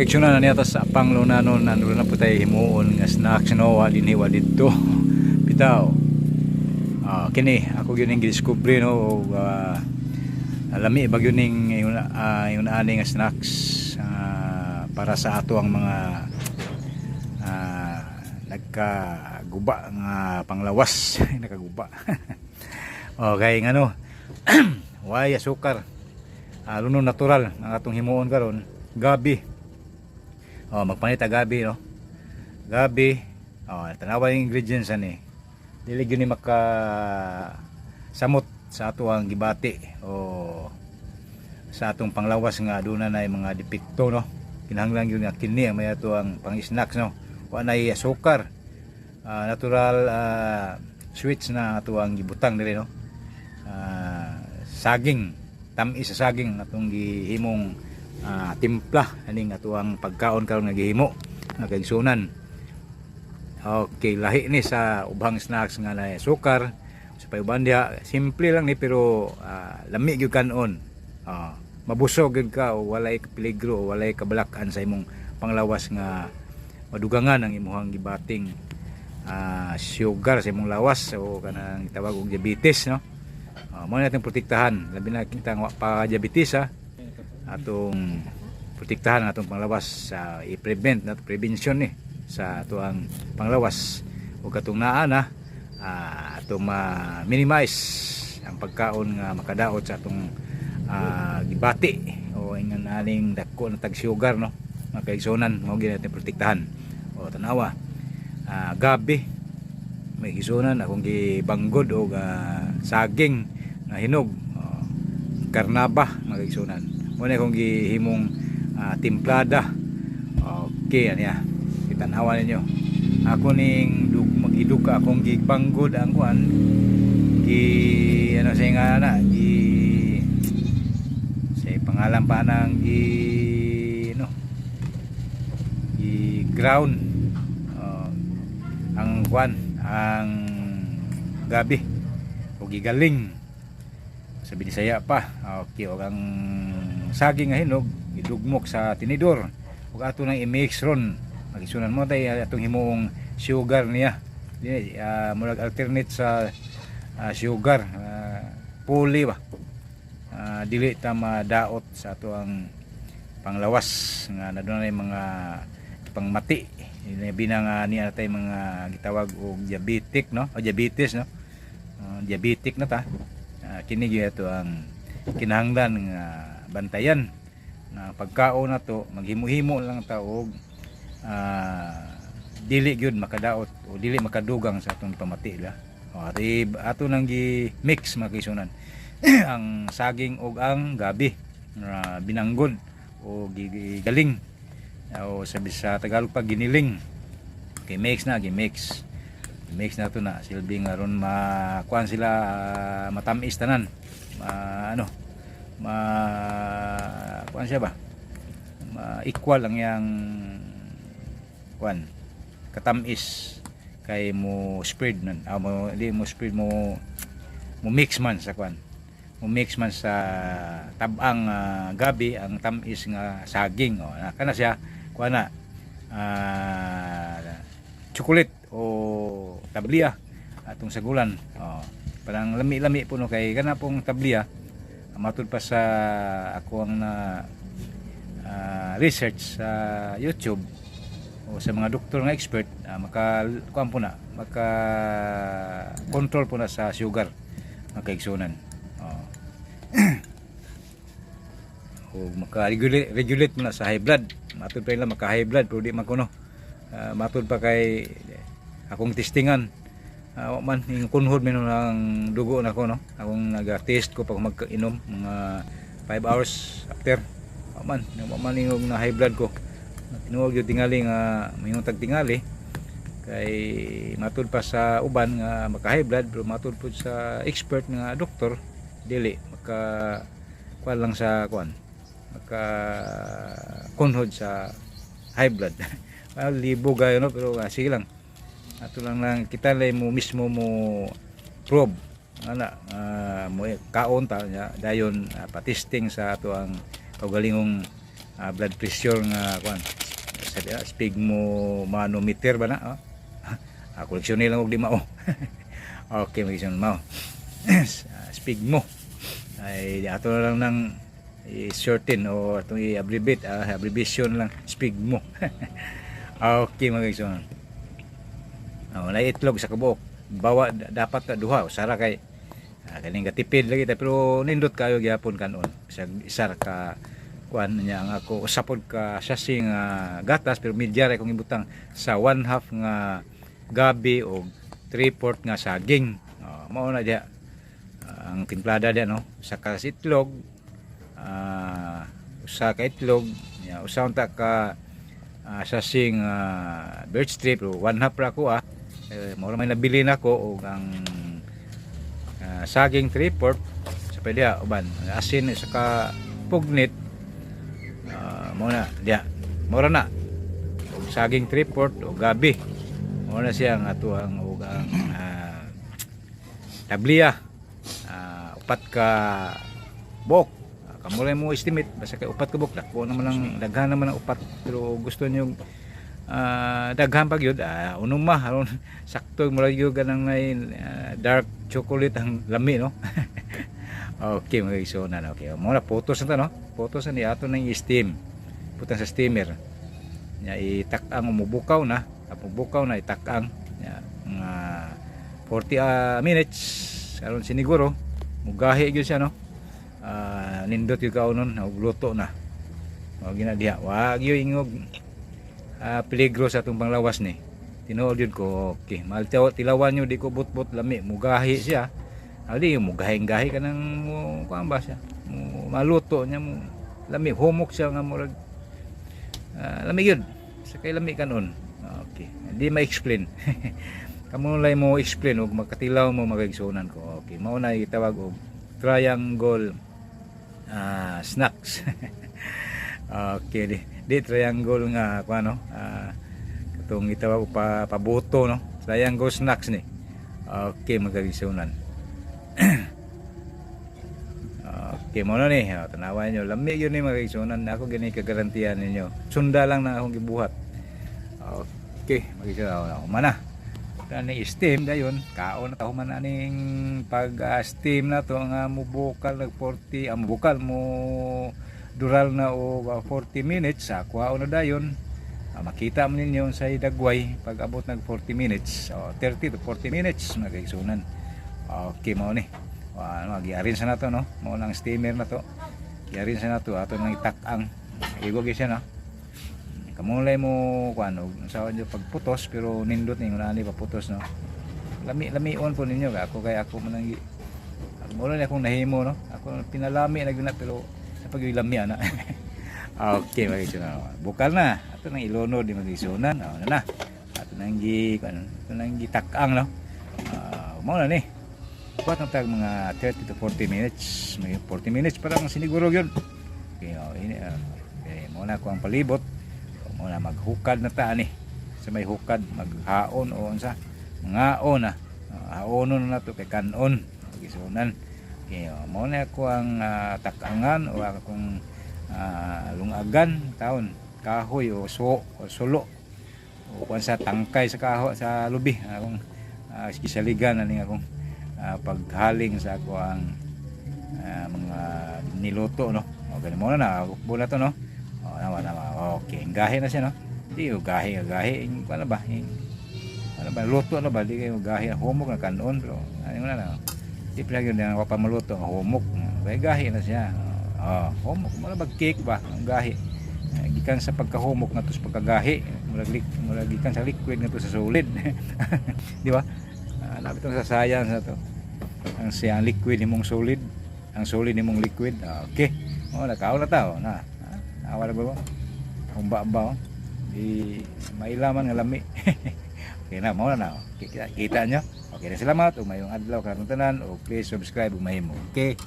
Kaigsuonan, na niya sa Panglunanon, nandun na po tayo himuon nga snacks, no? Wa dinhi, wa didto bitaw. Ah, kini ako gyud ning gidiskubre, no, og lami ba gyud ning yung ani nga snacks para sa ato ang mga nagkaguba nga panglawas, nakaguba. Okay, ngano way asukar, luno natural ang atong himuon karon. Gabi. Oh, magpanit ta gabi, no? Gabi. Oh, tanawa yung ingredients ani. Dili gyud ni maka samot sa ato ang gibati o sa atong panglawas nga aduna na mga depekto, no? Kinahanglan gyud nga kini ang may ato ang pang-snacks, no? Wa nay asukar. Natural sweets na ato ang gibutang diri, no? Saging, tamis sa saging atong gihimong timpla aning ato ang pagkaon karon nga gihimo nga kaigsuonan. Okay, lahi ni sa ubang snacks nga na sukar sa payuban diha. Simple lang ni pero lami gyud kanon. Mabusog gyud ka o walay peligro o walay kabalakan sa imong panglawas nga madugangan ang imuhang gibating sugar sa imong lawas o kanang tawag og diabetes, no? Mao na atong protektahan, labi na kita nga wa pa diabetes ha, atong protektahan ang atong panglawas sa i-prevent na prevention ni sa ato ang panglawas o katong naa na atong ma-minimize ang pagkaon nga makadaot sa atong gibati o ingan aning dako na tag sugar, no, mga kaigsuonan. Mao gyud natin protektahan. O tanawa, gabi, may igsuonan, akong gibanggod og saging nga hinog, karnaba, mga kaigsuonan. Mo na akong gihimong timplada. Okay, ano ya, kitanawa ninyo ako ning dug magidug ka akong gibanggod ang kuan, gi ano sa nga na gi sa pangalan pa nang gi ano gi ground. Oh, ang kuan, ang gabi o gigaling sa Binisaya pa. Okay, og ang saging nga hinog gidugmok sa tinidor ug ato nang i-mix ron magisunan mo tay atong himuong sugar niya. Di murag alternate sa sugar, puli ba, dili ta madaot sa ato ang panglawas nga nadunay mga pangmati, labi na nga niya natay mga gitawag og diabetic, no, o diabetes, no? Diabetic na ta. Kini gyud ato ang kinahanglan nga bantayan na pagkaon na to, maghimo-himo lang ta og dili gyud makadaot o dili makadugang sa atong pamati la. O, ati ato nang gi mix, mga kaigsuonan, ang saging ug ang gabi nga binanggod o gigaling o sabi sa Tagalog pa, giniling. Okay, mix na, gi-mix mix na to na silbi nga ron makuan sila, matamis tanan, ma ano, ma kuan siya ba, ma equal ang yang kuan katamis kay mo spread nun, mo di mo spread, mo mo mix man sa kuan, mo mix man sa tabang gabi ang tamis nga saging. O na kana siya kuan na chocolate o tabliya atong sagulan. Oh, parang lami-lami po, no, kay kana pong tabliya, matud pa sa ako ang na research sa YouTube o sa mga doktor nga expert, maka kuan po na, maka control po na sa sugar, mga kaigsuonan. Oh. O maka regulate, regulate mo na sa high blood. Matud pa nila maka high blood pero di man kuno. Matud pa kay akong testingan, wa man yung kunhod man ng dugo nako, no? Akong naga-test ko pag magkainom mga 5 hours after, wa man ingog na high blood ko. Tinuod gyud tingali nga mayong tag tingali kay matud pa sa uban nga maka high blood, pero matud pud sa expert nga doktor, dili maka kuan lang sa kuan, maka kunhod sa high blood. Ah, libo gayo, no? Pero sige lang, ato lang lang kita lay mo mismo mo probe ana, mo kaon ta nya dayon, pa-testing sa ato ang kaugalingong Blood pressure nga kuan sabi, sphygmomanometer ba na, oh? Koleksyon lang og di mao. Okay, mga mao. Sphygmo ay ato na lang ng i-shorten o atong i-abbreviate, abbreviation lang, sphygmo. Okay, mga igsoon. Oh, na itlog sa kabuok. Bawa dapat na duha usara kay kaning katipid lagi ta, pero nindot kayo gyapon kanon. Bisag isa ra ka kuan niya ang ako, usa pod ka sachet nga gatas, pero medya ra akong ibutang sa one half nga gabi o 3/4 nga saging. Oh, mao na diha. Ang timplada diha, no. Usa ka itlog, usa ka itlog, nya usa unta ka sachet nga birch tree, pero one half ra ko. Eh, mao ra may nabili nako og ang saging 3/4 sa pwede uban asin, isa ka pugnit, mao na diha, mao ra na og saging 3/4 og gabi, mao na siya ang atuang og ang tabliya, upat ka buok. Kamo lang mo estimate, basta kay upat ka buok, dako naman ang daghan naman ang upat, pero gusto niyo daghan pa gyud, unom ma aron sakto mo gyud kanang may dark chocolate ang lami, no? Okay, mga igsoon. Okay, mo na putos na ta, no? Putos na ni ato nang i-steam, putang sa steamer nya, itak-ang, umubukaw na. Mubukaw na, itak-ang nya mga 40 minutes aron siniguro mugahi gyud siya, no? Nindot gyud kaunon og luto na. Mao gina diha, wa gyud ingog peligro sa atong panglawas ni. Tinuod gyud ko. Okay, mahal tilawan nyo, di ko butbut, lami, mugahi siya. Ali mugahi-gahi ka nang mo kuan ba siya, mo maluto niya, mo lami, humok siya nga murag lami gyud sa kay lami kanon. Okay, hindi ma-explain. Kamo lang mo explain ug makatilaw mo, mga igsuonan ko. Okay, mao na gitawag og triangle snacks. Okay, di triangle nga kuan, no? Katong gitawag og pa pabuto, no? Triangle snacks ni. Okay, mga igsuonan. Okay, mo na ni. Oh, tanawan nyo. Lami yun ni, mga igsuonan. Ako gani kagarantiyan ninyo. Sunda lang na akong gibuhat. Okay, mga igsuonan. Mana. Kani steam dayon, kaon na ta human aning pag steam na to nga mubukal nag 40, mubukal mo dural na og 40 minutes, kuhaon na dayon. Makita mo ninyo sa dagway pag abot nag 40 minutes, o 30 to 40 minutes, mga kaigsunan. Okay, mao ni. Wa ano, giarin sa nato, no? Mao nang steamer na to. Giarin sa nato ato nang itak-ang. Igo gyud siya, no? Kamulay mo kuan og sa inyo pagputos, pero nindot ni ni paputos, no? Lami lamion po ninyo. Ako kay ako man ang ako mo na akong nahimo, no? Ako pinalami na gyud na, pero sa pag lami ana. Okay, mga igsuonan. Bukal na. Ato nang ilunod ni, mga igsuonan. Oh, na na. Ato nang gi kuan, ato nang gitak-ang, no? Mao na ni. Buhat na tag mga 30 to 40 minutes. May 40 minutes parang siniguro yun. Okay, oh, ini, okay, mao na ako ang palibot. Mao na maghukad na ta ani. Sa may hukad, maghaon o unsa. Mangaon na. Haonon na nato kay kanon. Gisunan. Okay, oh, mao na ako ang takangan o akong lungagan taon kahoy o so o sulo o kuan sa tangkay sa kahoy sa lubi akong gisaligan ani akong paghaling sa ako ang mga niluto, no? Okay, mo na na bukbo na to, no? Oh, nawa nawa. Okay, gahi na siya, no? Di gahi gahi kuan na ba? Ano ba, luto na ba? Di kayo gahi, humok na kanon, pero ano na na. Di pala yun ang pa maluto, humok. Kaya gahi na siya. Oh, humok mo na ba, cake ba? Ang gahi. Gikan sa pagkahumok nga to sa pagkagahi, murag gikan sa liquid nga to sa solid. Di ba? Lapit sa science na to. Ang siya ang liquid nimong solid, ang solid nimong liquid. Okay. Oh, nakaw na tao na. Ah, awa na ba? Humba ba? Oh. Di mailaman nga lami. Okay na, mao na na. Okay, kita nyo. Okay na, salamat. Ug mayong adlaw kanang tanan. O please subscribe ug mahimo. Okay.